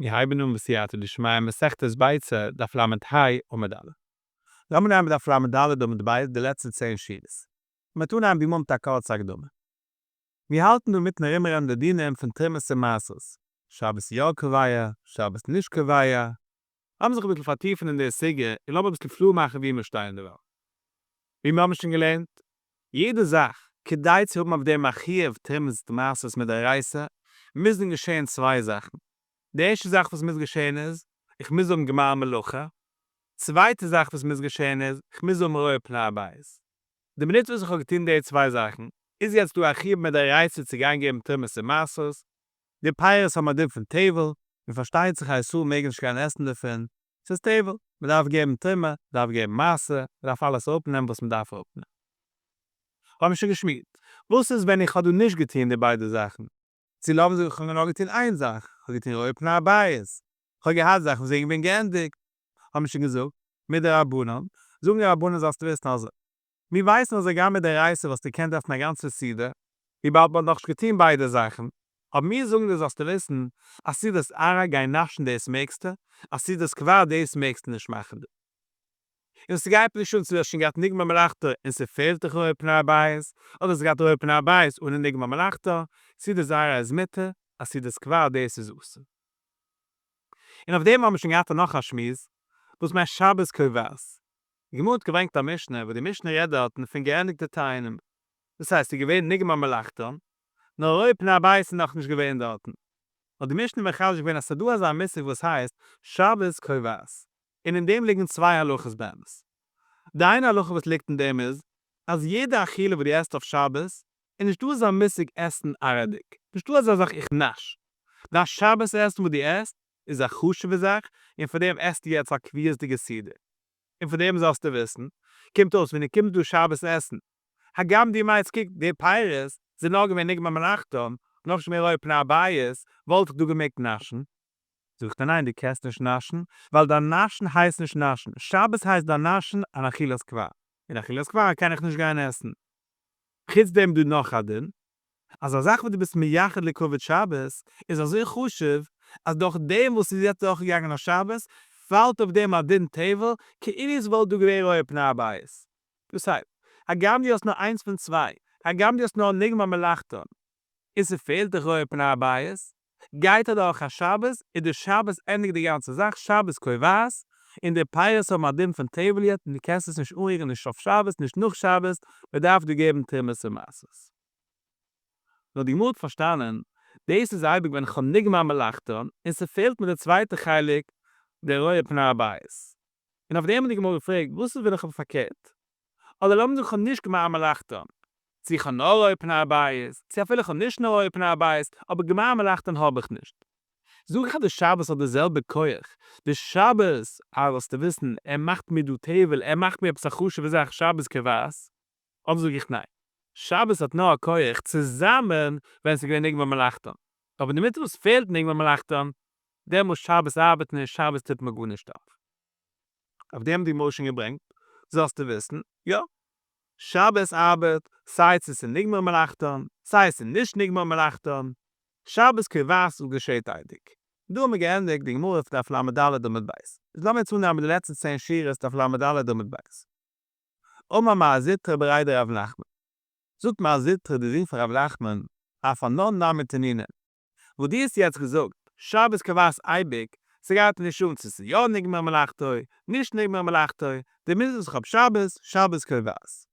מיר הייבן אן בסייעתא דשמיא מסכת ביצה, דף ל"ה עמוד א'. לאמיר נעמען דף ל"ד עמוד ב', די לעצטע צען שורות. מ'וועט אנהייבן ווי מיט א קורצע הקדמה. מיר האלטן דא מיטן ארומרעדן די דינים פון תרומות און מעשרות. שבת יא קובע, שבת נישט קובע. לאמיר זיך אביסל פארטיפן אין די סוגיא און לאמיר אביסל קלאר מאכן וואו מיר שטייען דערווייל. ווי מיר האבן שוין געלערנט, יעדע זאך, כדי צו האבן אויף דעם א חיוב תרומות ומעשרות מדאורייתא, מוזן געשען צוויי זאכן. די ערשטע זאך וואס מוז געשען איז, איך מוז האבן גמר מלאכה. צווייטע זאך וואס מוז געשען איז, איך מוז האבן רואה פני הבית. די מינוט וואס איך האב געטון די צוויי זאכן, איז יעצט דא א חיוב מדאורייתא צו גיין געבן תרומות און מעשרות. די פירות האבן א דין פון טבל, און פארשטייט זיך א ישראל מעג נישט גיין עסן דערפון, ס'איז טבל, מען דארף געבן תרומה, מען דארף געבן מעשר, מען דארף אלעס אראפנעמען וואס מען דארף אראפנעמען. האבן מיר שוין געשמועסט, וואס איז ווען איך האב דא נישט געטון די ביידע זאכן? צו לאמיר זאגן איך האב נאר געטון איין זאך, איך האב געטון רואה פני הבית, איך האב געהאט זאכן וואס זענען געווען געענדיגט, האבן מיר שוין געזאגט, מדרבנן, זאגן די רבנן זאלסטו וויסן אזוי, מיר ווייסן אז הגם מדאורייתא וואלסטו געקענט עסן א גאנצע סעודה, וויבאלד מ'האט נאכנישט געטון ביידע זאכן, אבער מיר זאגן דיר זאלסטו וויסן אז סעודת עראי גיין נאשן דאס מעגסטו, אז סעודת קבע דאס מעגסטו נישט מאכן דא. און ס'גייט נישט אן צו דו האסט שוין געהאט נגמר מלאכתו און ס'פעלט דיך רואה פני הבית, אדער האסט געהאט רואה פני הבית אן נגמר מלאכתו, סעודת עראי איז מותר, אז סעודת קבע דאס איז אסור. און אויף דעם האבן מיר שוין געהאט נאך א שמועס, וואס מיינט שבת קובעת. די גמרא האט געברענגט א משנה וואס די משנה רעדט דארטן פון געענדיגטע תאנים, דאס הייסט ס'איז געווען נגמר מלאכתן, נאר רואה פני הבית איז נאכנישט געווען דארטן. האט די משנה מחדש געווען אז ס'איז דא אזא מושג וואס הייסט שבת קובעת, און אין דעם ליגן צוויי הלכות באמת. די איינע הלכה וואס ליגט אין דעם איז, אז יעדע אכילה וואס דו עסט אויף שבת, איז נישטא אזא מושג עסן עראי'דיג, נישטא אזא זאך איך נאש. דיין שבת עסן וואס דו עסט איז א חשוב'ע זאך, און פאר דעם עסטו יעצט א קביעות'דיגע סעודה. און פון דעם זאלסטו וויסן, קומט אויס ווען דו קומסט דא שבת עסן, הגם דו מיינסט קוק די פירות זענען נאר געווען נגמר מלאכתם, נאך נישט מער רואה פני הבית, וואלט איך דא געמעגט נאשן. זאגט ער ניין דו קענסט נישט נאשן, ווייל דיין נאשן הייסט נישט נאשן, שבת הייסט דיין נאשן אן אכילת קבע, און אכילת קבע קען איך נישט גיין עסן. חוץ דעם דא נאך א דין, אז א זאך וואס דו ביסט מייחד לכבוד שבת איז אזוי חשוב, אז דורך דעם וואס ס'איז יעצט דורכגעגאנגען א שבת, פאלט אויף דעם א דין טבל, כאילו עס וואלט דא געווען רואה פני הבית. דאס הייסט, הגם דו האסט נאר איינס פון צוויי, הגם דו האסט נאר נגמר מלאכתן, און ס'פעלט דיך רואה פני הבית, גייט אדורך א שבת, און די שבת ענדיגט די גאנצע זאך, שבת קובעת, און די פירות האבן א דין פון טבל יעצט און דו קענסט עס נישט אנרירן נישט אויף שבת נישט נאך שבת, מען דארף דא געבן תרומות און מעשרות. נאר די גמרא האט פארשטאנען, דאס איז אייביג ווען כ'האב נגמר מלאכתן און ס'פעלט מיר די צווייטע חלק די רואה פני הבית. און אויף דעם האט די גמרא געפרעגט, וואס איז ווען איך האב פארקערט? אדער לאמיר זאגן כ'האב נישט גמר מלאכתן, צו איך האב נאר רואה פני הבית, צו אפילו איך האב נישט נאר רואה פני הבית, אבער גמר מלאכתן האב איך נישט. זאג איך אז די שבת האט די זעלבע כח, די שבת, אה זאלסטו וויסן, ער מאכט מיר דא טבל, ער מאכט מיר עפעס א חשוב'ע זאך שבת קובעת, אדער זאג איך ניין, שבת האט נאר א כח צוזאמען ווען ס'איז געווען נגמר מלאכתן, אבער די מינוט וואס פעלט נגמר מלאכתן, דעמאלס שבת ארבעט נישט, שבת טוט מיר גארנישט אויף. אויף דעם האט די גמרא שוין געברענגט, זאלסטו וויסן, יא, שבת ארבעט, סיי צו ס'איז נגמר מלאכתן, סיי ס'איז נישט נגמר מלאכתן, שבת קובעת און געשעט אייביג. דא האבן מיר געענדיגט די גמרא פון דף ל"ד עמוד ב'. איז לאמיר יעצט אנהייבן די לעצטע צען שורות דף ל"ד עמוד ב'. אמר מר זוטרא בריה דרב נחמן. זאגט מר זוטרא די זון פון רב נחמן, אף אנן נמי תנינא. וואס דו האסט יעצט געזאגט, שבת קובעת אייביג, ס'גייט נישט אן צו ס'איז יא נגמר מלאכתו, נישט נגמר מלאכתו, די מינוט וואס איך האב שבת, שבת קובעת.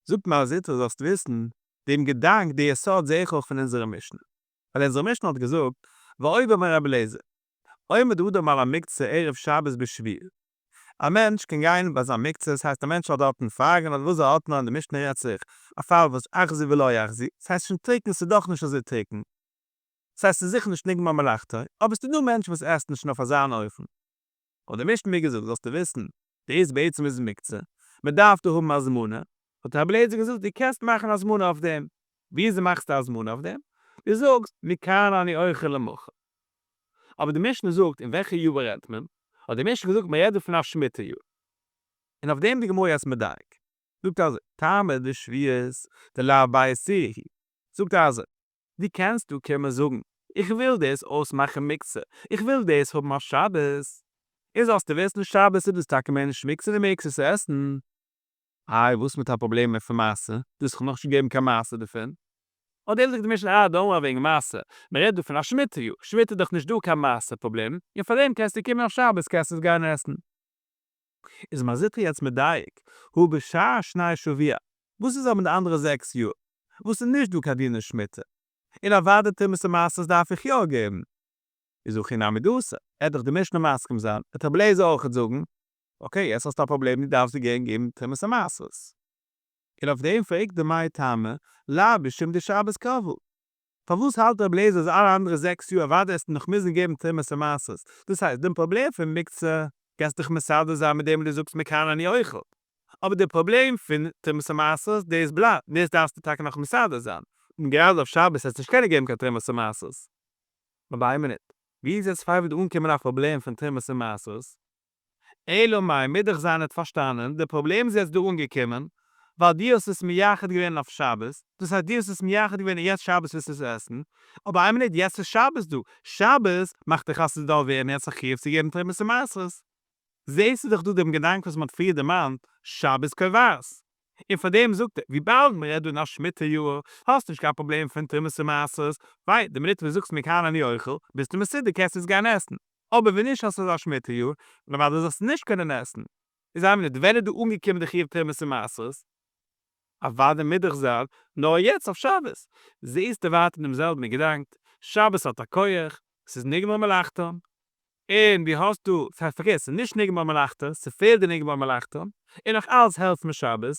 זאגט מר זוטרא זאלסט וויסן, דעם געדאנק, די יסוד זעה איך אויך פון אונזערע משנה. ווייל אונזערע משנה האט געזאגט, ועוד אמר רבי אליעזר, עומד אדם על המוקצה ערב שבת בשביעית. א מענטש קען גיין ביי זיין מוקצה, ס'הייסט א מענטש האט דארטן פייגן אדער וואס ער האט נאר אין די משנה רעדט זיך א פאל וואס אחזי ולא אחזי, ס'הייסט שוין טרוקן ס'איז דאך נישט אזוי טרוקן, ס'הייסט ס'איז זיכער נישט נגמר מלאכתו, אבער ס'איז דא מענטשן וואס עסן שוין אויף אזא אן אופן. האט די משנה מיר געזאגט זאלסטו וויסן, דאס בעצם איז מוקצה, מ'דארף דא האבן הזמנה, האט רבי אליעזר געזאגט דו קענסט מאכן הזמנה אויף דעם, וויאזוי מאכסטו הזמנה אויף דעם? דו זאגסט מכאן אני אוכל למחר. אבער די משנה זאגט אין וועלכע יאר רעדט מען? האט די משנה געזאגט מען רעדט דא פון א שמיטה יאר. און אויף דעם די גמרא יעצט מדייק. זאגט אזוי, טעמא דשביעית דלאו בי איסורא היא. זאגט אזוי, דו קענסט דא קומען זאגן. איך וויל דאס אויסמאכן מוקצה, איך וויל דאס האבן אויף שבת, און זאלסטו וויסן שבת איז דאס טאקע מער נישט מוקצה דו מעגסט עס עסן. איי וואס מיט א פראבלעם פון מעשר? דו האסט דאך נאכנישט געגעבן קיין מעשר דערפון. אדער זאגט די משנה אה don't worry וועגן מעשר, מען רעדט דא פון א שמיטה יאר, שמיטה איז דאך נישט דא קיין מעשר פראבלעם, און פארדעם קענסטו קומען אויף שבת קענסטו עס גיין עסן. איז מר זוטרא יעצט מדייק, הא בשאר שני שבוע, וואס איז אבער די אנדערע 6 יאר, וואס איז נישט דא קיין דיני שמיטה, און אוודאי תרומות ומעשרות דארף איך יא געבן. איז הכי נמי דאסור, עט דאך די משנה מסכים זיין, וועט רבי אליעזר אויכעט זאגן, okay, יעצט האסטו א פראבלעם דו דארפסט גיין געבן תרומות ומעשרות. און אויף דעם פרעגט די מאי טעמא, לאו משום דשבת קבעה. פארוואס האלט רבי אליעזר אז אלע אנדערע 6 יאר אוודאי וועסטו נאך מוזן געבן תרומות ומעשרות? דאס הייסט, דעם פראבלעם פון מוקצה קענסטו דיך מסדר זיין מיט דעם וואס דו זאגסט מכאן אני אוכל. אבער דער פראבלעם פון תרומות ומעשרות, דאס בלייבט, דאס דארפסטו טאקע נאך מסדר זיין. און גראדע אויף שבת וועסטו נישט קענען געבן קיין תרומות ומעשרות. אבער איין מינוט, ווי איז יעצט פייוול דא אנגעקומען א פראבלעם פון תרומות ומעשרות? אלא מאי, מוז דאך זיין ער האט פארשטאנען, די פראבלעם איז יעצט דא אנגעקומען, ווייל דו האסט עס מייחד געווען אויף שבת, דאס הייסט דו האסט עס מייחד געווען און יעצט שבת ווילסטו עס עסן, אבער איין מינוט, יעצט איז שבת דא, שבת מאכט דאך אז ס'זאל ווערן יעצט א חיוב צו געבן תרומות ומעשרות. זעסטו דאך דא דעם געדאנק וואס מ'האט פריער דערמאנט, שבת קובעת. און פאר דעם זאגט ער, וויבאלד מ'רעדט דא אין א שמיטה יאר, האסט נישט קיין פראבלעם פון תרומות ומעשרות, ווייל די מינוט וואס דו זאגסט מכאן אני אוכל, ביסטו מסודר קענסט עס גיין עסן. אבער ווען נישט האסטו אזא שמיטה יאר, און אוודאי זאלסטו נישט קענען עסן. איז איין מינוט, ווען איז דא אנגעקומען די חיוב תרומות ומעשרות? אוודאי מוז דאך זיין נאר יעצט אויף שבת. זעסטו ווייטער דעם זעלבן געדאנק, שבת האט א כח, ס'איז נגמר מלאכתם, און דו האסט דא, ס'הייסט פארקערט, ס'איז נישט נגמר מלאכתו, ס'פעלט די נגמר מלאכתם, און נאך אלץ העלפט מיר שבת.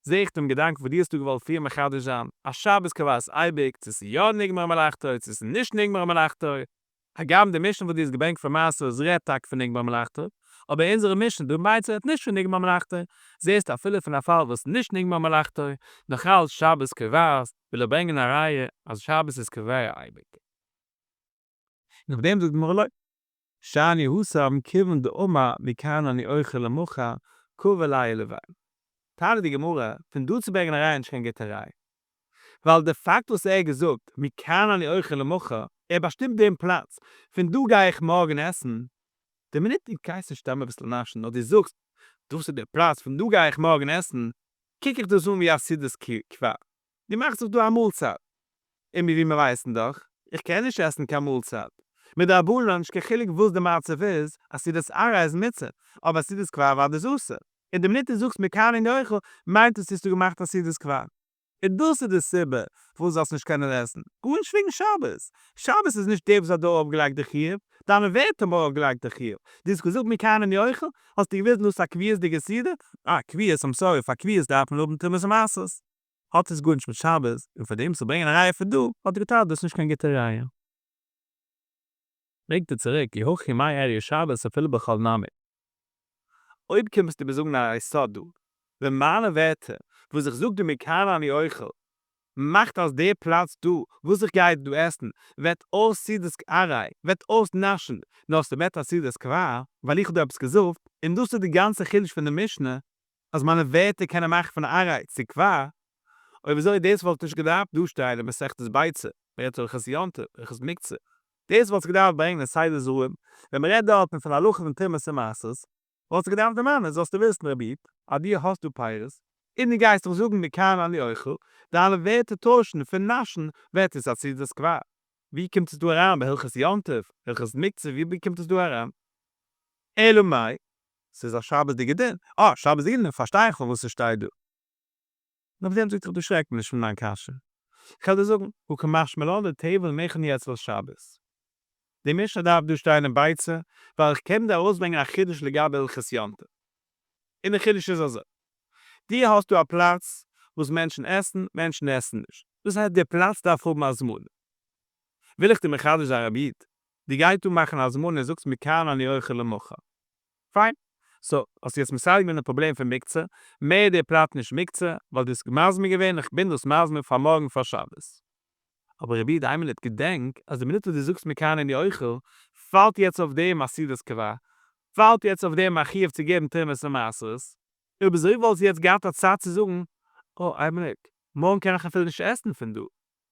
זע איך דעם געדאנק וואס דו האסט דא געוואלט פריער מחדש זיין, אז שבת קובעת אייביג, צו ס'איז יא נגמר מלאכתו, צו ס'איז נישט נגמר מלאכתו. הגם די משנה וואס דו האסט געברענגט פון מעשרות רעדט טאקע פון נגמר מלאכתו, אבער אונזערע משנה דא אין ביצה רעדט נישט פון נגמר מלאכתו, זעסטו אפילו פון א פאל וואס נישט נגמר מלאכתו, נאך אלץ שבת קובעת, וויל ער ברענגען א ראיה אז שבת איז קובע אייביג. און אויף דעם זאגט די גמרא לא. שאני התם כיוון דאמר מכאן אני אוכל למחר קבע ליה לויה. טענה'ט די גמרא, פון דא צו ברענגען א ראיה איז נישט קיין גוטע ראיה. ווייל די פאקט וואס ער האט געזאגט מכאן אני אוכל למחר, ער באשטימט דעם פלאץ, פון דא גיי איך מארגן עסן, די מינוט דו גייסט נישט סתם אביסל נאשן, נאר דו זאגסט דאס איז דער פלאץ פון דא גיי איך מארגן עסן, קוק איך דאס אן ווי א סעודת קבע. דו מאכסט זיך דא א מאלצייט. און ווי מיר ווייסן דאך, איך קען נישט עסן קיין מאלצייט. מדרבנן, נישט קיין חילוק וואס די מצב איז, א סעודת עראי איז מותר, אבער א סעודת קבע אוודאי איז אסור. און די מינוט דו זאגסט מכאן אני אוכל, מיינט עס האסטו געמאכט א סעודת קבע. און דאס איז די סיבה פארוואס זאלסט נישט קענען עסן. גארנישט וועגן שבת. שבת איז נישט דער וואס האט דא ארויפגעלייגט די חיוב, דיינע ווערטער האבן ארויפגעלייגט די חיוב. דו האסט געזאגט מכאן אני אוכל, האסטו געוויזן דאס איז א קביעות'דיגע סעודה? אה, קביעות, I'm sorry, פאר קביעות דארף מען האבן תרומות ומעשרות. האט עס גארנישט מיט שבת, און פאר דעם צו ברענגען א ראיה פון דא, האט ער געטענה'ט דאס איז נישט קיין גוטע ראיה. פרעגט ער צוריק, אי הכי מאי איריא שבת אפילו בחול נמי. אויב קומסטו מיר זאגן א יסוד דא, ווען מיינע ווערטער וואס איך זאג דא מכאן אני אוכל, מאכט אז די פלאץ דא וואס איך גיי דא עסן ווערט אויס סעודת עראי, ווערט אויס נאשן, נאר ס'ווערט א סעודת קבע, ווייל איך האב דא עפעס געזאגט, און דאס איז די גאנצע חידוש פון די משנה, אז מיינע ווערטער קענען מאכן פון עראי צו קבע, אויב אזוי דאס וואלט נישט געדארפט דא שטיין אין מסכת ביצה, מ'רעדט הלכות יום טוב, הלכות מוקצה, דאס וואלטסטו געדארפט ברענגען אין סדר זרעים, ווען מ'רעדט דארטן פון הלכה פון תרומות ומעשרות, וואלסטו געדארפט דערמאנען, זאלסטו וויסן רבי איד, אז דו האסט דא פירות, און דו גייסט דאך זאגן מכאן אני אוכל, דיינע ווערטער טוישן פון נאשן ווערט עס א סעודת קבע. ווי קומט עס דא אריין בהלכות יום טוב, הלכות מוקצה, ווי קומט עס דא אריין? אלא מאי, ס'איז א שבת'דיגע דין. אה, שבת'דיגע דין, פארשטיי איך פארוואס ס'שטייט דא. און אויף דעם זאגט ער, דערשרעק מיר נישט פון דיין קשיא. כ'וועל דיר זאגן, הא קא משמע לן דטבל מכין הוא אצל שבת. די משנה דארף דא שטיין אין ביצה, ווייל איך קען דיר ארויסברענגען א חידוש לגבי הלכות יום טוב. און די חידוש איז אזוי. דו האסט דא א פלאץ וואס מענטשן עסן, מענטשן עסן נישט. דאס הייסט די פלאץ דארף האבן א הזמנה. וויל איך דיר מחדש זיין רבי איד, דו גייסט דא מאכן א הזמנה און זאגסט מכאן אני אוכל למחר. פיין. so, האסטו יעצט מסדר געווען די פראבלעם פון מוקצה, מער די פלאץ נישט מוקצה, ווייל דו האסט מזמין געווען, איך בין דאס מזמין פאר מארגן פאר שבת. אבער רבי איד, איין מינוט, געדענק אז די מינוט וואס דו זאגסט מכאן אני אוכל, פאלט יעצט אויף דעם א סעודת קבע, פאלט יעצט אויף דעם א חיוב צו געבן תרומות ומעשרות. אויב אזוי וואלסטו יעצט געהאט א צייט צו זאגן, אה, איין מינוט, מארגן קען איך אפילו נישט עסן פון דא.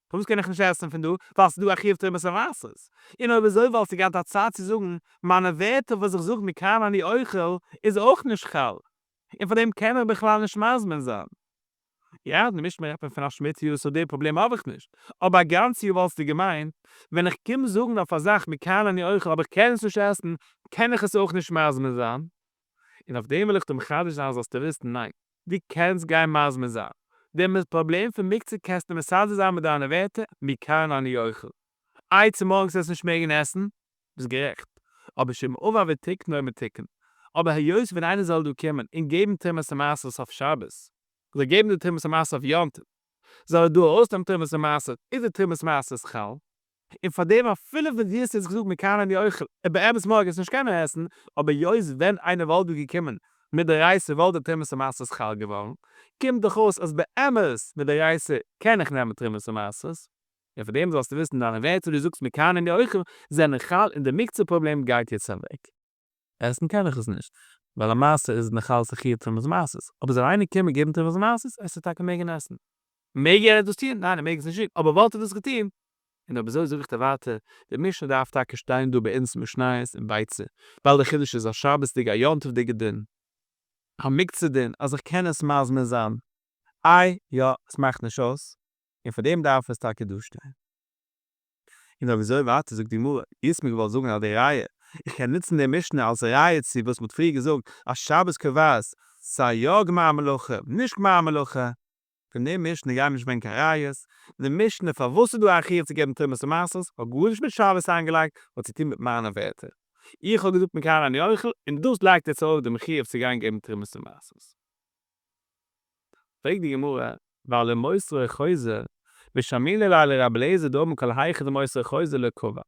פארוואס קען איך נישט עסן פון דא? ווייל ס'איז דא א חיוב תרומת המעשרות. און אויב אזוי וואלסטו געהאט א צד צו זאגן, מיינע ווערטער וואס איך זאג מכאן אני אוכל איז אויך נישט חל. און פאר דעם קען איך בכלל נישט מזמין זיין. יא, די משנה רעדט מען פון א שמיטה יאר so די פראבלעם האב איך נישט. אבער א גאנץ יאר וואלסטו געמיינט, ווען איך קום זאגן אויף א זאך מכאן אני אוכל אבער איך קען עס נישט עסן, קען איך עס אויך נישט מזמין זיין. און אויף דעם וויל איך דיר מחדש זיין זאלסטו וויסן, ניין, דו קענסט גיין מזמין זיין. דעם פראבלעם פון מוקצה קענסטו מסדר זיין מיט דיינע ווערטער, מכאן אני אוכל. איי צומארגנס וועסט נישט מעגן עסן? ביסט גערעכט. אבער שאם עבר ותיקנו מתוקן. אבער היות ווען איינער זאל דא קומען און געבן תרומת המעשרות אויף שבת, זאל געבן די תרומת המעשרות אויף יום טוב, זאל ער דא ארויסנעמען תרומת המעשרות, איז די תרומת מעשרות חל. און פאר דעם אפילו ווען דו האסט יעצט געזאגט מכאן אני אוכל, ער באמת מארגן עס נישט קענען עסן, אבער היות ווען איינער וואלט דא געקומען מדאורייתא וואלט די תרומת המעשרות חל געווארן, קומט דאך אויס אז באמת מדאורייתא קען איך נעמען תרומת המעשרות. און פאר דעם זאלסטו וויסן דיינע ווערטער דו זאגסט מכאן אני אוכל זענען חל און די מוקצה פראבלעם גייט יעצט אוועק. עסן קען איך עס נישט, ווייל למעשה איז נאך אלס א חיוב תרומת מעשרות, אבער זאל איינער קומען געבן תרומת מעשרות, עס איז טאקע מעגן עסן. מעג ער דאס טון? ניין ער מעג עס נישט טון, אבער וואלט ער דאס געטון? און אויב אזוי זאג איך דיר ווייטער, די משנה דארף טאקע שטיין דא ביי אונז משניות אין ביצה, ווייל די חידוש איז א שבת'דיגע א יום טוב'דיגע דין, א מוקצה דין, אז איך קען עס מזמין זיין. איי יא, עס מאכט נישט אויס, און פאר דעם דארף עס טאקע דא שטיין. און אויב אזוי ווייטער זאגט די גמרא, דו האסט מיר געוואלט זאגן אז די ראיה, איך קען נוצן די משנה אלס ראיה צו וואס מ'האט פריער געזאגט אז שבת קובעת סיי יא גמר מלאכה נישט גמר מלאכה, פון די משנה גייען נישט ברענגען קיין ראיות, די משנה פארוואס איז דא א חיוב צו געבן תרומת ומעשרות האט גארנישט מיט שבת איינגעלייגט, האט צו טון מיט מיינע ווערטער, איך האב געזאגט מכאן אני אוכל און דאס לייגט יעצט ארויף דעם חיוב צו גיין געבן תרומת ומעשרות. פרעגט די גמרא, והלא מוסרו חוזר, ושמעינן ליה לרבי אליעזר דאמר כל היכא דמוסרו חוזר לא קבע.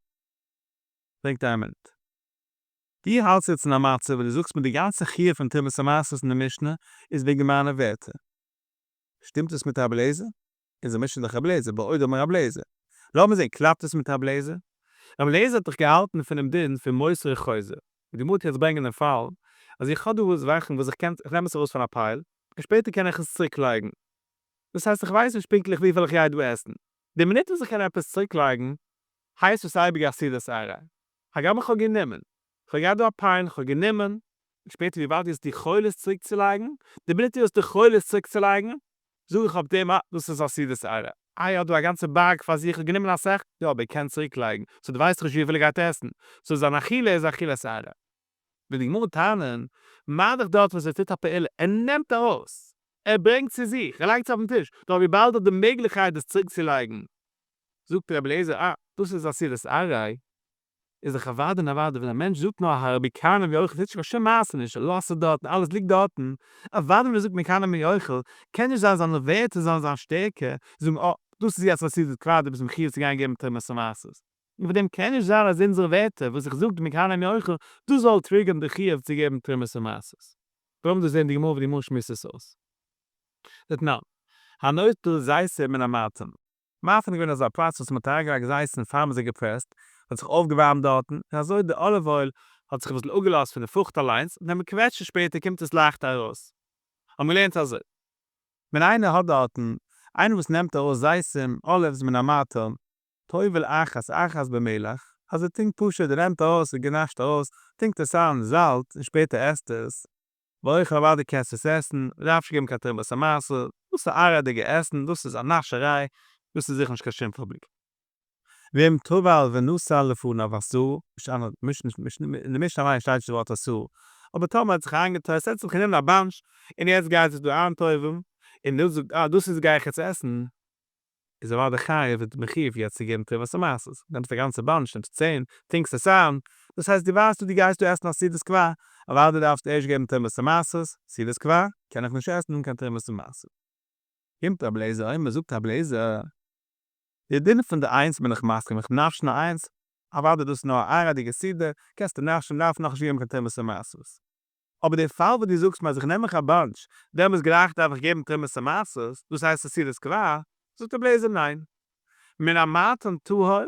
פרעגט איין מינוט. דו האלטסט יעצט אין א מצב וואס דו זאגסט מיר די גאנצע חיוב פון תרומת המעשרות אין די משנה איז וועגן מיינע ווערטער. שטימט עס מיט רבי אליעזר? אונזער משנה איז דאך רבי אליעזר, בעוד אמר רבי אליעזר. לאמיר זען, קלאפט עס מיט רבי אליעזר? רבי אליעזר האט דאך געהאלטן פונעם דין פון מוסרו חוזר. די גמרא טוט יעצט ברענגען דעם פאל, אז איך האב דא זאכן וואס איך קען, איך נעם עס ארויס פון א pile, און שפעטער קען איך עס צוריק לייגן. דאס הייסט איך ווייס נישט פונקטליך וויפיל איך גיי דא עסן. די מינוט וואס איך קען עפעס צוריק לייגן, הייסט עס אייביג א סעודת עראי. הגם איך האב גענומען. איך האב געהאט דא א pile, איך האב גענומען, און שפעטער וויבאלד דו האסט די יכולת צוריק צו לייגן, די מינוט דו האסט די יכולת צוריק צו לייגן, זאג איך אויף דעם אה, דאס איז א סעודת עראי. איי ער האט דא א גאנצע בארג פאר זיך, ער האט גענומען אסאך, יא אבער ער קען צוריק לייגן, so דו ווייסט דאך נישט וויפיל ער גייט עסן, so זיין אכילה איז אכילת עראי. וועט די גמרא טענה'ן, מה דאך דארט וואס ער טוט א פעולה, ער נעמט ארויס, ער ברענגט צו זיך, ער לייגט עס אויפן טיש, נאר וויבאלד ער האט די מעגליכקייט דאס צוריק צו לייגן, זאגט רבי אליעזר, אה, דאס איז א סעודת עראי, איז דאך אוודאי און אוודאי ווען א מענטש זאגט נאר הרי מכאן אני אוכל, טוט נישט קיין שום מעשה נישט, ער לאזט עס דארטן, אלעס ליגט דארטן, אוודאי ווען ער זאגט מכאן אני אוכל, קען נישט זיין זיינע ווערטער זאלן זיין שטערקער, זאגן אה, דאס איז יעצט א סעודת קבע, דו ביסט מחיוב צו גיין געבן תרומת המעשרות. און פאר דעם קען נישט זיין אז אונזערע ווערטער וואס איך זאג מכאן אני אוכל, דאס זאל trigger ן די חיוב צו געבן תרומת המעשרות. לאמיר דאס זען די גמרא ווי די גמרא שמועסט עס אויס. דתנן, הנוטל זיתים מן המעטן. מעטן איז געווען אזא פלאץ וואס מ'האט אריינגעלייגט זיתים פאר מ'האט זיי געפרעסט, האט זיך אויפגעווארעמט דארטן, און אזוי די olive oil האט זיך אביסל אפגעלאזט פון די פרוכט אליינס, און ווען מ'קוועטשט עס שפעטער קומט עס לייכטער ארויס. האבן געלערנט אזוי. ווען איינער האט דארטן, איינער וואס נעמט ארויס זיתים, olives מן המעטן, טובל אחת אחת במלח, אז ער טונקט פשוט, ער נעמט ארויס, ער גענאשט ארויס, טונקט עס איין, זאלץ, און שפעטער עסט ער עס. ואוכל אוודאי קענסט עס עסן, מ'דארף נישט געבן קיין תרומת המעשר, דאס איז א עראי'דיגע עסן, דאס איז א נאשעריי, דאס איז זיכער נישט קיין שום פראבלעם. ואם טבל ונשא לפניו אסור, אין די משנה אליין שטייט נישט די ווארט אסור, אבער טאמער האט זיך איינגעטוישט, ער האט זיך גענומען א bunch, און יעצט גייט עס דא איינטובל'ן, און דאס זאגט אה דאס איז גיי איך יעצט עסן, איז אוודאי חייב און מחיוב יעצט צו געבן תרומת המעשרות, נעמסט א גאנצע bunch, נעמסט 10, טונקסט עס איין, דאס הייסט דו ווייסט אז דו גייסט דא עסן א סעודת קבע, אוודאי דארפסטו ערשט געבן תרומת המעשרות, סעודת קבע קען איך נישט עסן אן קיין תרומת המעשרות. קומט רבי אליעזר אומר, זאגט רבי אליעזר, די דין פון די איינס בין איך מסכים, איך נאש נאר איינס, אוודאי דאס איז נאר א עראי'דיגע סעודה, קענסטו נאשן, דארף נאכנישט געבן קיין תרומת המעשרות. אבער די פאל וואס דו זאגסט מיר אז איך נעם מיך א bunch, דעמאלס גלייך דארף איך געבן תרומת המעשרות, דאס הייסט א סעודת קבע, זאגט רבי אליעזר ניין. מן המעטן טהור,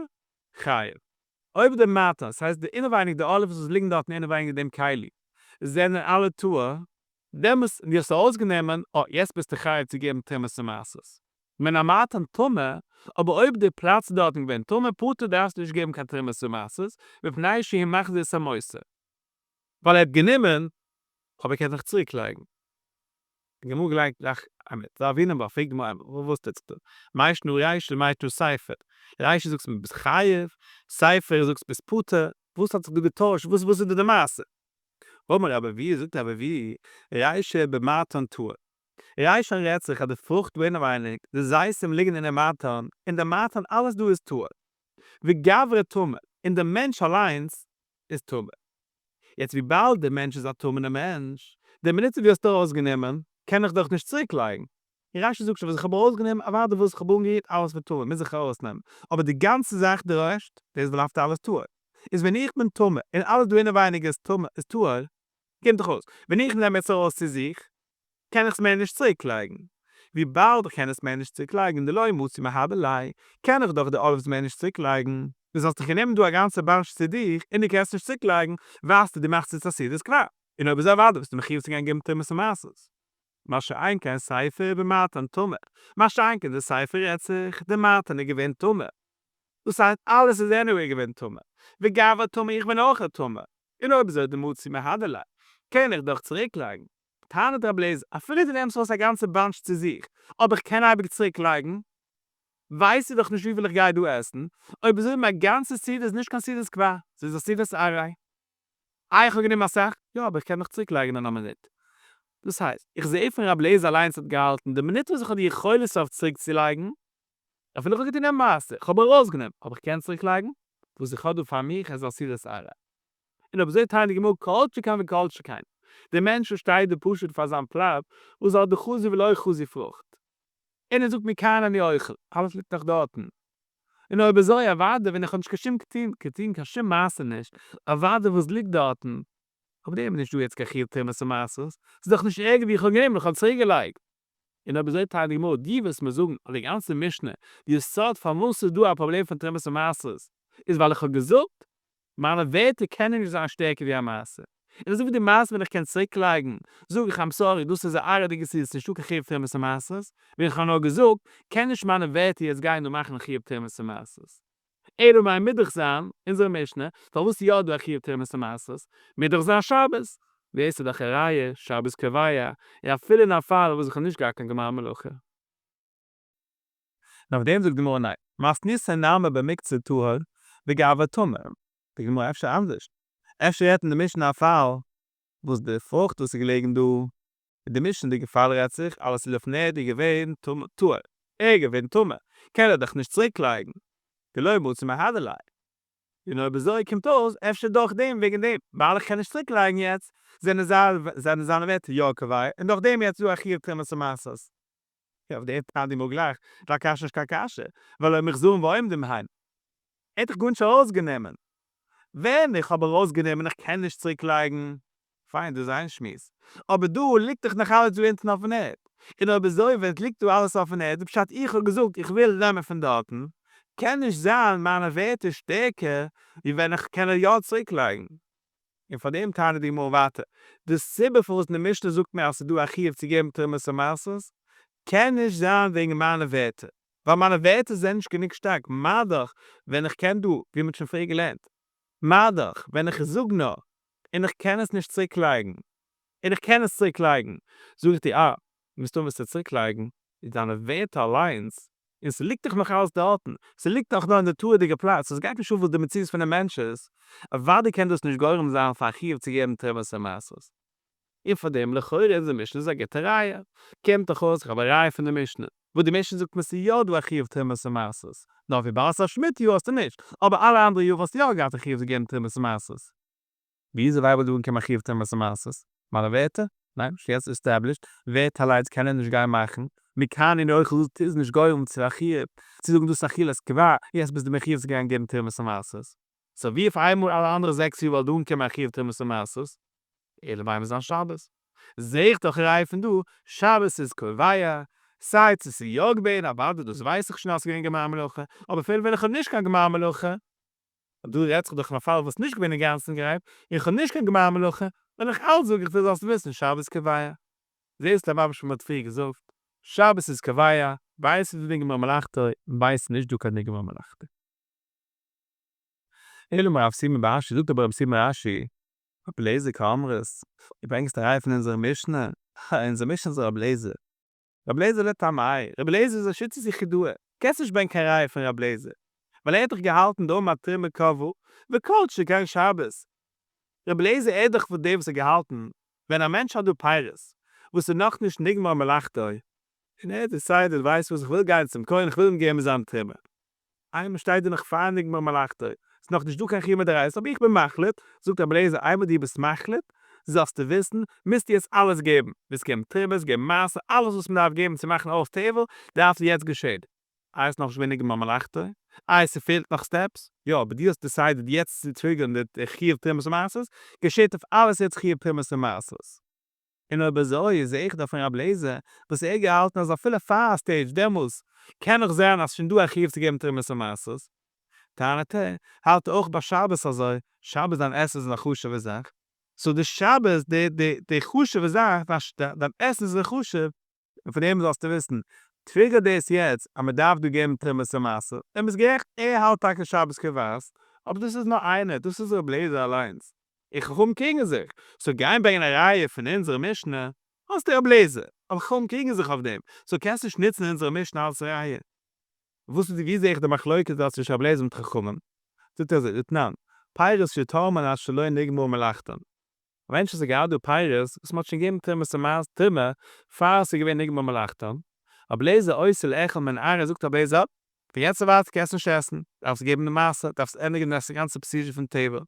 חייב. אויב די מעטן, ס'הייסט די אינעווייניג די olives וואס ליגן דארטן אינעווייניג אין דעם כלי, זענען אלע טהור, דעמאלס, און דו האסט ארויסגענומען, אה, יעצט ביסטו חייב צו געבן תרומת המעשרות. מן המעטן טמא, אבער אויב די פלאץ איז דארטן געווען טמא, פטור דארפסטו נישט געבן קיין תרומות ומעשרות, מפני שהוא מחזיר את המותר. ווייל ער האט גענומען, אבער ער קען זיך צוריק לייגן. די גמרא געלייגט גלייך א מיט רבינא בר פרעגט די גמרא וואס טוט זיך דא? מאי שנא רישא מאי שנא סיפא? רישא זאגסט ביסט חייב, סיפא זאגסט ביסט פטור, וואס האט זיך דא געטוישט? וואס וואס איז דא די מעשה? אמר רבי אבהו זאגט רבי אבהו רישא במעטן טהור. רישא רעדט זיך אז די פרוכט דא אינעווייניג, די זיתים ליגן אינעם מעטן, און די מעטן אלעס דא איז טהור. וגברא טמא, און די מענטש אליינס איז טמא. יעצט וויבאלד דער מענטש איז א טמא'נער מענטש, די מינוט וואס דו האסט ארויסגענומען, קען איך דאך נישט צוריק לייגן. און רש"י זאגט שוין וואס איך האב ארויסגענומען, אוודאי וואס איך האב אנגערירט, אלעס ווערט טמא, מוז איך ארויסנעמען. אבער די גאנצע זאך די רעשט, דאס בלייבט אלעס טהור. איז ווען איך בין טמא, און אלעס דא אינעווייניג איז טמא, איז טהור, קומט דאך אויס, ווען איך נעם עס ארויס צו זיך, קען איך עס מער נישט צוריק לייגן. וויבאלד איך קען עס מער נישט צוריק לייגן, דלא מצי מהדר ליה, קען איך דאך די olives מער נישט צוריק לייגן. דו זאלסט דיך גענומען דא א גאנצע bunch צו דיך, און דו קענסט נישט צוריק לייגן, ווייזטו דו מאכסט יעצט א סעודת קבע. און אויב אזוי אוודאי ביסטו מחיוב צו גיין געבן תרומות ומעשרות. מה שאין כן סיפא במעטן טמא. מה שאין כן די סיפא רעדט זיך, די מעטן איז געווען טמא. דאס הייסט אלעס איז anyway געווען טמא. וגברא טמא איך בין אויך א טמא. און אויב אזוי דמצי מהדר ליה, קען איך דאך צוריק לייגן. טענה'ט רבי אליעזר, אפילו דו נעמסט ארויס א גאנצע bunch צו זיך, אבער איך קען אייביג צוריק לייגן, ווייסטו דאך נישט וויפיל איך גיי דא עסן, אויב אזוי מיין גאנצע סעודה איז נישט קיין סעודת קבע, ס'איז א סעודת עראי. איי איך האב גענומען אסאך? יא, אבער איך קען נאך צוריק לייגן אין א מינוט. דאס הייסט, איך זע פון רבי אליעזר אליינס האט געהאלטן, די מינוט וואס איך האב די יכולת אויף צוריק צו לייגן, אפילו איך האב געטון א מעשה, איך האב ארויסגענומען, אבער איך קען צוריק לייגן, וואס איך האב דא פאר מיך איז א סעודת עראי. און אויב אזוי טענה'ט די גמרא כל שכן וכל שכן, דער מענטש וואס שטייט דא פשוט פאר זיין פלאץ, וואס האט די חזי ולא חזי פרוכט, און ער זאגט מכאן אני אוכל, אלעס ליגט נאך דארטן, און אויב אזוי אוודאי ווען איך האב נישט קיין שום געטון געטון קיין שום מעשה נישט, אוודאי וואס ליגט דארטן, אויף דעם איז נישט דא יעצט קיין חיוב תרומות ומעשרות, ס'איז דאך נישט ערגער ווי איך האב גענומען איך האב צוריק געלייגט. און אויב אזוי טענה'ט די גמרא, דו וועסט מיר זאגן אז די גאנצע משנה, די יסוד פארוואס ס'איז דא א פראבלעם פון תרומות ומעשרות, איז ווייל איך האב געזאגט מיינע ווערטער קענען נישט זיין שטערקער ווי א מעשה. און אזוי ווי די מעשה ווען איך קען צוריקלייגן, זאג איך I'm sorry, דאס איז א עראי'דיגע סעודה, ס'נישטא קיין חיוב תרומות ומעשרות, ווען איך האב נאר געזאגט, קען נישט מיינע ווערטער יעצט גיין און מאכן א חיוב תרומות ומעשרות. אלא מאי מוז דאך זיין, אונזערע משנה, פארוואס איז יא דא א חיוב תרומות ומעשרות? מוז דאך זיין שבת. דאס איז דאך א ראיה, שבת קובע, און אפילו אין א פאל וואס איך האב נישט געהאט קיין גמר מלאכה. און אויף דעם זאגט די גמרא ניין, מתניתין נמי במקצה טהור וגברא טמא, די גמרא אפשר אנדערש, אפשר רעדט אין די משנה א פאל וואס די פרוכט וואס איז געלעגן דא, אין די משנה'דיגע פאל רעדט זיך אלעס איז לפני די געווען טהור, ער איז געווען טמא, קען ער דאך נישט צוריק לייגן, דלא מצי מהדר ליה. און אויב אזוי קומט אויס אפשר דורך דעם וועגן דעם ווייל איך קען נישט צוריק לייגן יעצט זענען זיינע ווערטער יא קובע און דורך דעם יעצט דא א חיוב תרומות ומעשרות. אויף דעם טענה'ט די גמרא גלייך, דיין קשיא נישט קיין קשיא, והלא מוחזרין ועומדים הן. ער האט דאך גארנישט ארויסגענומען. ווען איך האב ארויסגענומען איך קען נישט צוריק לייגן, פיין דאס איז איין שמועס. אבער דא ליגט דאך נאך אלעס דא אונטן אויפן ערד. און אויב אזוי ווען עס ליגט דא אלעס אויפן ערד איז פשט איך האב געזאגט איך וויל נעמען פון דארטן, קען נישט זיין מיינע ווערטער שטערקער ווי ווען איך קען יא צוריק לייגן. און פאר דעם טענה'ט די גמרא ווייטער, די סיבה פארוואס אין די משנה זאגט מען אז ס'איז דא א חיוב צו געבן תרומות ומעשרות, קען נישט זיין וועגן מיינע ווערטער, ווייל מיינע ווערטער זענען נישט גענוג שטארק, מה דאך ווען איך קען דא, ווי מ'האט שוין פריער געלערנט, מה דאך ווען איך זאג נאר, און איך קען עס נישט צוריק לייגן, און איך קען עס צוריק לייגן, זאג איך דיר אה, מסתמא וועסטו צוריק לייגן, איז דיינע ווערטער אליינס און ס'ליגט דאך נאך אלס דארטן, ס'ליגט דאך נאר אין די תורה'דיגע פלאץ, עס גייט נישט אן וואס די מציאות פונעם מענטש איז, אוודאי קען דאס נישט גורם זיין פאר א חיוב צו געבן תרומות ומעשרות. און פאר דעם לכאורה אונזער משנה איז א גוטע ראיה. קומט דאך אויס איך האב א ראיה פון די משנה, וואס די משנה זאגט מיר ס'איז יא דא א חיוב תרומות ומעשרות, נאר וויבאלד ס'איז א שמיטה יאר האסטו נישט, אבער אלע אנדערע יאר וואלסטו יא געהאט א חיוב צו געבן תרומות ומעשרות. ווי איז אוועיבעל דא אנקומען א חיוב תרומות ומעשרות? מיינע ווערטער? ניין, שוין יעצט established, ווערטער אליינס קען ער נישט גיין מאכן, מכאן אני אוכל דאס איז נישט גורם צו א חיוב צו זאגן דאס איז אכילת קבע, יעצט ביסטו מחיוב צו גיין געבן תרומות ומעשרות. so ווי אויף איינמאל אלע אנדערע זעקס יאר וואלט דא אנקומען א חיוב תרומות ומעשרות? אלא מאי מוז זיין שבת. זעה איך דאך ראיה פון דא, שבת איז קובע, סיי צו ס'איז יא געווען, אוודאי דאס ווייס איך שוין אז ס'איז געווען גמר מלאכה, אבער אפילו ווען איך האב נישט קיין גמר מלאכה, דא רעדט זיך דאך אין א פאל וואס נישט געווען אינגאנצן גרייט, און כ'האב נישט קיין גמר מלאכה, וועל איך אלץ זאג איך דיר זאלסט וויסן שבת קובע. זעסט ממש ווי מ'האט פריער געזאגט, שבת איז קובע. ווייס איז דא נגמר מלאכתו, ווייס נישט דא קיין נגמר מלאכתו. אלא אמר רב שימי בר אשי, זאגט אבער רב שימי בר אשי, רבי אליעזר קאמרת, דו ברענגסט א ראיה פון אונזער משנה, הא, אונזער משנה איז רבי אליעזר. רבי אליעזר לטעמיה, רבי אליעזר איז א שיטת יחידאה, קענסט נישט ברענגען קיין ראיה פון רבי אליעזר, ווייל ער האט דאך געהאלטן דאמר תרומה קבעה, וכל שכן שבת. רבי אליעזר ער איז דאך פון די וואס האט געהאלטן, ווען א מענטש האט דא פירות, וואס איז נאכנישט נגמר מלאכתו, און ער האט decided, ווייסט וואס, איך וויל גיין צום כהן, איך וויל אים געבן זיין תרומה. איינמאל שטייט דא נאך פאר נגמר מלאכתו, ס'איז נאך נישט דא קיין חיוב מדאורייתא, אבער איך בין מחליט, זאגט רבי אליעזר, איינמאל דו ביסט מחליט, זאלסטו וויסן, מוזטו יעצט אלעס געבן, מוזט געבן תרומות, געבן מעשר, אלעס וואס מ'דארף געבן צו מאכן אויס טבל, דארף יעצט געשען. איי ס'איז נאכנישט געווען נגמר מלאכתו? איי ס'פעלט נאך steps? יא, אבער דו האסט decided יעצט צו trigger ן די חיוב תרומות ומעשרות, געשעט אויף אלעס יעצט חיוב תרומות ומעשרות. און אויב אזוי זעה איך דא פון רב לעזער וואס ער האט געהאלטן אז אפילו פאר א stage דעמאלס קען נאך זיין אז שוין דא א חיוב צו געבן תרומות ומעשרות. טענה'ט ער, האלט ער אויך ביי שבת אזוי, שבת דיין עסן איז א חשוב'ע זאך, so די שבת די די די חשוב'ע זאך, דיין עסן איז חשוב, און פון דעם זאלסטו וויסן, trigger דאס יעצט אז מען דארף דא געבן תרומות ומעשרות, און ביסט גערעכט ער האלט טאקע שבת קובעת, אבער דאס איז נאר איינער, דאס איז ר' לעזער אליינס, און חכמים קריגן זיך, so גיין ברענגען א ראיה פון אונזערע משנה, האסטו ר' לעזער, אבער חכמים קריגן זיך אויף דעם, so קענסט נישט נוצן אונזערע משנה אלס ראיה. וואס איז ווי זעה איך די מחלוקת דא צווישן ר' לעזער מיט חכמים? זאגט ער אזוי, דתנן, פירות שתרמן עד שלא נגמר מלאכתן, א מענטש וואס האט געהאט דא פירות וואס מ'האט שוין געגעבן תרומת ומעש תרומה פאר עס איז געווען נגמר מלאכתם, רבי אליעזר אוסר לאכול מן ארעא זאגט רבי אליעזר פון יעצט און ווייטער קענסט נישט עסן, דארפסט געבן די מעשר, דארפסט ענדיגן די גאנצע procedure פון טבל.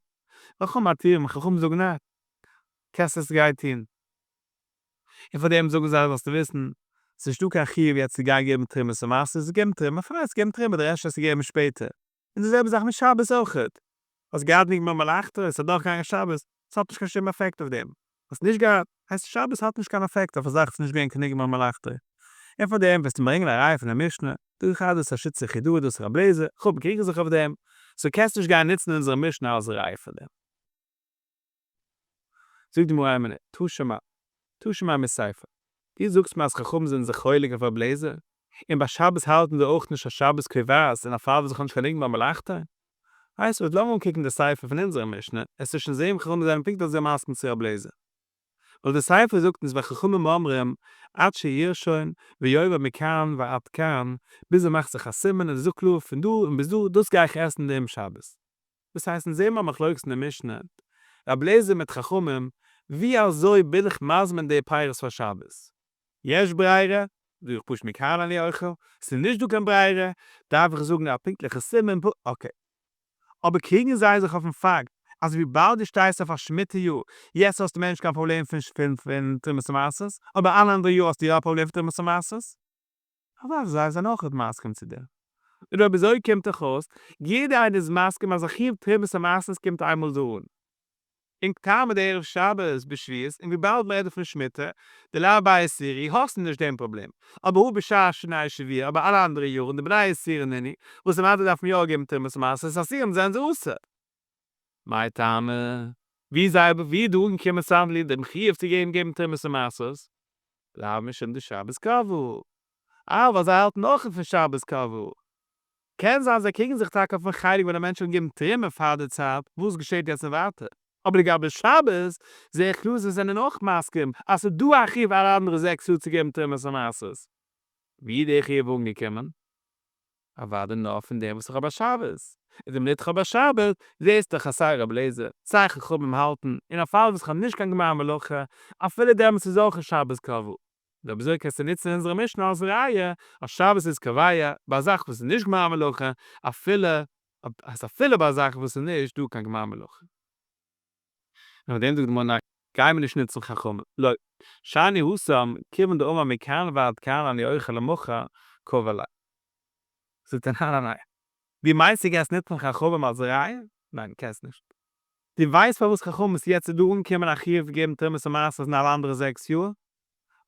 וחכמים מתירים, חכמים זאגן ניין, קענסט עס גיין טון. און פאר דעם זאגן זיי זאלסטו וויסן, ס'איז נישטא קיין חיוב יעצט צו גיין געבן תרומת ומעשר, ס'איז געבן תרומה, פאר יעצט געבן תרומה, די רעשט וועסטו געבן שפעטער. און די זעלבע זאך מיט שבת אויכעט. האסט געהאט נגמר מלאכתו, עס איז אדורכגעגאנגען שבת, עס האט נישט קיין שום אפעקט אויף דעם. האסט נישט געהאט, הייסט שבת האט נישט קיין אפעקט אויף א זאך וואס איז נישט געווען קיין נגמר מלאכתו. און פאר דעם וועסטו ברענגען א ראיה פון די משנה, דא איך דאס א שיטה יחידאה דאס רב לעזער, כ'האב קריגן זיך אויף דעם, so קענסט נישט גיין נוצן אונזערע משנה אלס ראיה פאר דעם. זאגט די גמרא איין מינוט, תא שמע, תא שמע מסיפא, דו זאגסט מיר אז חכמים זענען זיך חולק אויף רב לעזער, און ביי שבת האלטן זיי אויך נישט אז שבת קובעת אין א פאל וואס איך האב נישט קיין נגמר מלאכתו? הייסט וואס לאמיר אנקוקן די סיפא פון אונזערע משנה, עס איז שוין זעהן חכמים זענען פונקט אזוי מסכים צו רב לעזער. ווייל די סיפא זאגט אונז וחכמים אומרים עד שירשום ויאמר מכאן ועד כאן, ביז ער מאכט זיך א סימן און ער זאגט קלאר פון דא און ביז דא דאס גיי איך עסן דעם שבת. דאס הייסט אונז זעהן מיר א מחלוקת אין די משנה, רב לעזער מיט חכמים, ווי אזוי בין איך מזמין די פירות פאר שבת? יש ברירה, זאג איך פשוט מכאן אני אוכל, ס'איז נישט דא קיין ברירה, דארף איך זאגן א פונקטליכע סימן, okay. אבער קריגן זיי זיך אויפן פאקט אז וויבאלד דו שטייסט אויף א שמיטה יאר, יעצט האסטו מער נישט קיין פראבלעם פון פון תרומות ומעשרות, אבער אלע אנדערע יאר האסטו יא א פראבלעם פון תרומות ומעשרות. אוודאי זיי זענען אויך מסכים צו דעם. און אויב אזוי קומט דאך אויס, יעדער איינער איז מסכים אז א חיוב תרומות ומעשרות קומט איינמאל דא אן. און טעמא דערב שבת בשביעית, און וויבאלד מ'רעדט דא פון שמיטה, דלאו בי עשירי, האסטו נישט דעם פראבלעם. אבער הא בשאר שני שבוע, אבער אלע אנדערע יארן, דבני עשירי נינהו, וואס אוודאי דארף מען יא געבן תרומות ומעשרות, אסורים זענען זיי אסור. מאי טעמא? ווי זיי אבער ווי איז דא אנגעקומען suddenly דעם חיוב צו געבן געבן תרומות ומעשרות? לאו משום דשבת קבעה. אה, ווייל זיי האלטן אויך פון שבת קבעה. קען זיין זיי קריגן זיך טאקע אויפן חלק ווען א מענטש האט געגעבן תרומה פאר די צייט, וואס געשעט יעצט און ווייטער. אבער לגבי שבת זעה איך קלאר זיי זענען אויך מסכים אז ס'איז דא א חיוב אלע אנדערע 6 יאר צו געבן תרומות ומעשרות. ווי איז דער חיוב אנגעקומען? אוודאי נאר פון דעם וואס איך האב א שבת. און די מינוט איך האב א שבת, זעסטו דאך אז סיי רבי אליעזר, סיי חכמים האלטן, אין א פאל וואס איך האב נישט קיין גמר מלאכה, אפילו דעמאלטס איז אויך שבת קבוע. און אויב אזוי קענסטו נוצן אונזערע משנה אלס ראיה אז שבת איז קובע ביי א זאך וואס איז נישט גמר מלאכה, אפילו אז אפילו ביי א זאך וואס איז נישט דא קיין גמר מלאכה. און אויף דעם זאגט די גמרא ניין, גיימיר נישט נוצן חכמים, לא שאני התם כיוון דאמר מכאן ועד כאן אני אוכל למחר קבע ליה. זאגט ער ניין ניין ניין, דו מיינסט דו קענסט נוצן חכמים אלס ראיה? ניין דו קענסט נישט. דו ווייסט פארוואס חכמים איז יעצט דא אנגעקומען א חיוב געבן תרומות ומעשרות אין אלע אנדערע 6 יאר?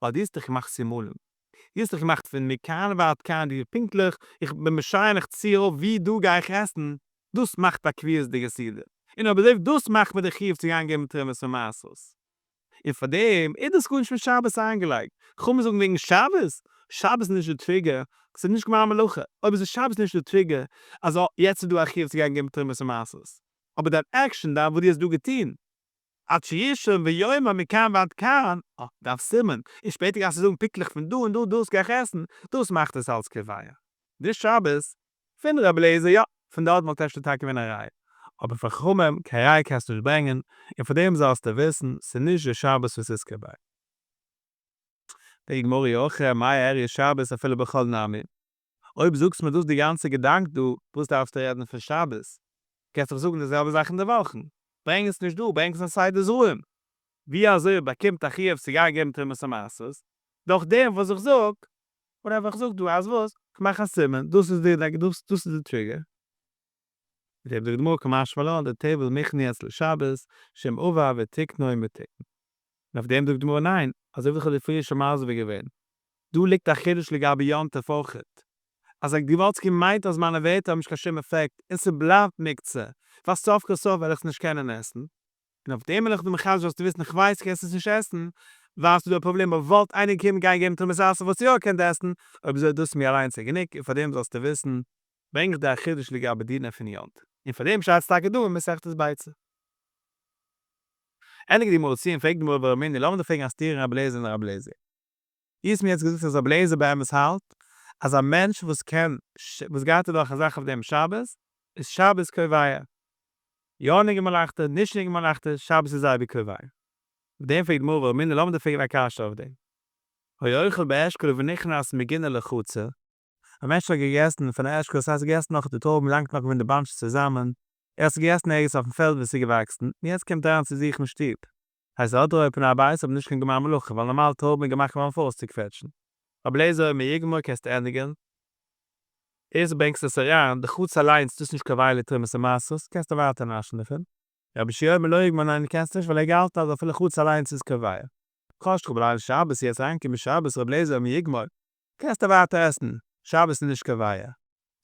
ווייל דו האסט דיך געמאכט סימנים. דו האסט דיך געמאכט פון מכאן ועד כאן, דו פונקטליך, איך בין משער איך צי ארויף ווי דא גיי איך עסן, דאס מאכט א קביעות'דיגע סעודה. און אויב אזוי דאס מאכט מיר די חיוב צו גיין געבן תרומות ומעשרות. און פאר דעם איז דאס גארנישט מיט שבת איינגעלייגט. חכמים זאגן וועגן שבת? שבת איז נישט די trigger, ס'איז נישט גמר מלאכה. אויב איז שבת נישט די trigger, אז יעצט איז דא א חיוב צו גיין געבן תרומות און מעשרות. אבער דיין action, דיין וואס דו האסט דא געטון, עד שירשום ויאמר מכאן ועד כאן, אה, דארף סימן, און שפעטער גייסטו זאגן פונקטליך פון דא און דא דאס גיי איך עסן, דאס מאכט עס אלס קובע. די שבת פון רבי אליעזר יא, פון דארט וואלט אפשר טאקע געווען א ראיה, אבער פון חכמים קיין ראיה קענסטו נישט ברענגען, און פאר דעם זאלסטו וויסן, ס'איז נישט די שבת וואס איז קובע. די גמרא אי הכי מאי איריא שבת אפילו בחול נמי. אויב זאגסט מיר דאס די גאנצע געדאנק דא, וואס דארפסטו רעדן פון שבת? קענסט דאך זאגן די זעלבע זאך אין די וואכן. ברענג עס נישט דא, ברענג עס אין סדר זרעים. ווי אזוי באקומט א חיוב צו גיין געבן תרומות ומעשרות? דורך דעם וואס איך זאג, whatever איך זאג דא אז וואס? כ'מאך א סימן, דאס איז די דאס איז די trigger. זאגט די גמרא קא משמע לן דטבל מוכן הוא אצל שבת, שאם עבר ותיקנו מתוקן. און אויף דעם זאגט די גמרא ניין, אזוי ווי איך האב דיר פריער שוין מסביר געווען, דא ליגט א חידוש לגבי יום טוב אויכעט, אז דו וואלטסט געמיינט אז מיינע ווערטער האבן נישט קיין שום עפעקט און ס'בלייבט מוקצה, ווייל סוף כל סוף וועל איך עס נישט קענען עסן, און אויף דעם וויל איך דיר מחדש זאלסטו וויסן איך ווייס קענסט עס נישט עסן, ווייל ס'איז דא א פראבלעם אויב וואלט איינער געקומען גיין געבן תרומת מעשר וואלסטו יא געקענט עסן, אויב אזוי דאס איז מיר אליינס גענוג און פאר דעם זאלסטו וויסן ברענג איך דיר א חידוש לגבי דינים פון יום טוב, און פאר דעם שטייט עס טאקע דא אין מסכת ביצה. ענדיגט די גמרא צו און פרעגט די גמרא ורמינהי, לאמיר דיר פרעגן א סתירה אין רבי אליעזר און רבי אליעזר. דו האסט מיר יעצט געזאגט אז רבי אליעזר באמת האלט אז א מענטש וואס קען וואס גייט אדורך א זאך אויף דעם שבת איז שבת קובע. יא נגמר מלאכתו, נישט נגמר מלאכתו, שבת איז אייביג קובע. אויף דעם פרעגט די גמרא ורמינהי, לאמיר דיר פרעגן א קשיא אויף דעם. היה אוכל באשכול ונכנס מגינה לחצר, א מענטש האט געגעסן פון א אשכול, ס'הייסט געגעסן נאך די טרויבן, לאנג נאך געווען די bunch צוזאמען, ער האט עס געגעסן ערגעץ אויפן פעלד וואו ס'איז געוואקסן, און יעצט קומט ער אריין צו זיך אין שטוב. הייסט ער האט רואה פני הבית אבער נישט קיין גמר מלאכה, ווייל נארמאל טרויבן איז געמאכט געווארן פאראויסצוקוועטשן. רבי אליעזר אומר יגמור קענסטו ענדיגן. דאס ברענגסט עס אריין, די חצר אליינס דאס איז נישט קיין וויילע תרומות ומעשרות, קענסטו ווייטער נאשן דערפון. רבי יהושע אומר לא יגמור ניין דו קענסט נישט ווייל ער געהאלטן אז אפילו חצר אליינס איז קובע. כאשט כ'האב ליל שבת יעצט אריינגעקומען שבת רבי אליעזר אומר יגמור. קענסטו ווייטער עסן, שבת איז נישט קובע.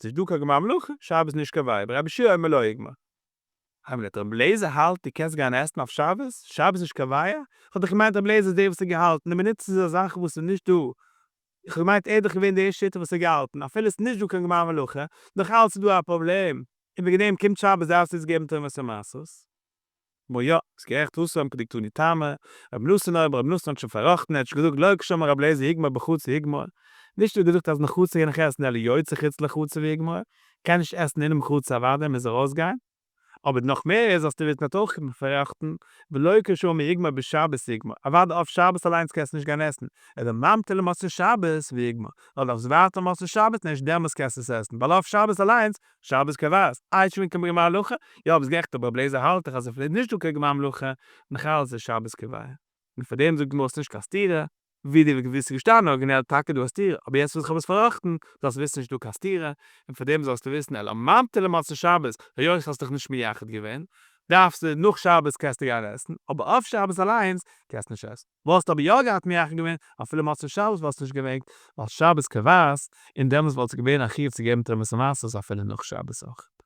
ס'נישט דא קיין גמר מלאכה, שבת איז נישט קובע, רבי יהושע אומר לא יגמור. איין מינוט, רבי אליעזר האלט דו קענסט גיין עסן אויף שבת? שבת איז נישט קובע? איך האב דאך געמיינט רבי אליעזר איז דער וואס האט געהאלטן, די מינוט ס'איז א זאך וואס איז נישט דא, איך האב געמיינט ער איז דאך געווען דער שיטה וואס האט געהאלטן אפילו עס איז נישט דא קיין גמר מלאכה, נאך אלץ איז דא א פראבלעם, און וועגן דעם קומט שבת דארפסטו עס געבן תרומות ומעשרות. מו יא, ביסט גערעכט התם כדקתני טעמא, רבי נתן אומר, רבי נתן האט שוין פארראכטן, ער האט שוין געזאגט לא כשאמר רבי אליעזר יגמור בחצר יגמור, נישט נאר געזאגט אז אין חצר קען איך עסן אלא יוצא חוץ לחצר ויגמור, קען נישט עסן אינעם חצר אוודאי מוז ארויסגיין, אבער נאך מער איז זאלסטו וויסן האט אויך פארראכטן, ולא כשאמר יגמור בשבת יגמור, אוודאי אויף שבת אליינס קענסטו נישט גיין עסן, אלא ממתין למוצאי שבת ויגמור, ווייל דארפסט ווארטן מוצאי שבת און ערשט דעמאלס קענסטו עס עסן, ווייל אויף שבת אליינס שבת קובעת, איי שוין קיין גמר מלאכה? יא ביסט גערעכט אבער רבי אליעזר האלט דאך אז אפילו איז נישט דא קיין גמר מלאכה, נאך אלץ איז שבת קובע. און פאר דעם זאגט די גמרא ס'נישט קיין סתירה, ווי די ווי ס'איז געשטאנען ארגינעל טאקע דא א סתירה, אבער יעצט וואס איך האב עס פארראכטן, זאלסטו וויסן נישט דא קיין סתירה, און פאר דעם זאלסטו וויסן אלא ממתין למוצאי שבת, היות האסט דיך נישט מייחד געווען, דארפסטו נאך שבת קענסטו גיין עסן, אבער אויף שבת אליינס קענסטו נישט עסן. וואלסט אבער יא געהאט מייחד געווען אפילו מוצאי שבת וואלסט נישט געמעגט, ווייל שבת קובעת, און דעמאלס וואלט עס געווען א חיוב צו געבן תרומות ומעשרות אפילו נאך שבת אויך.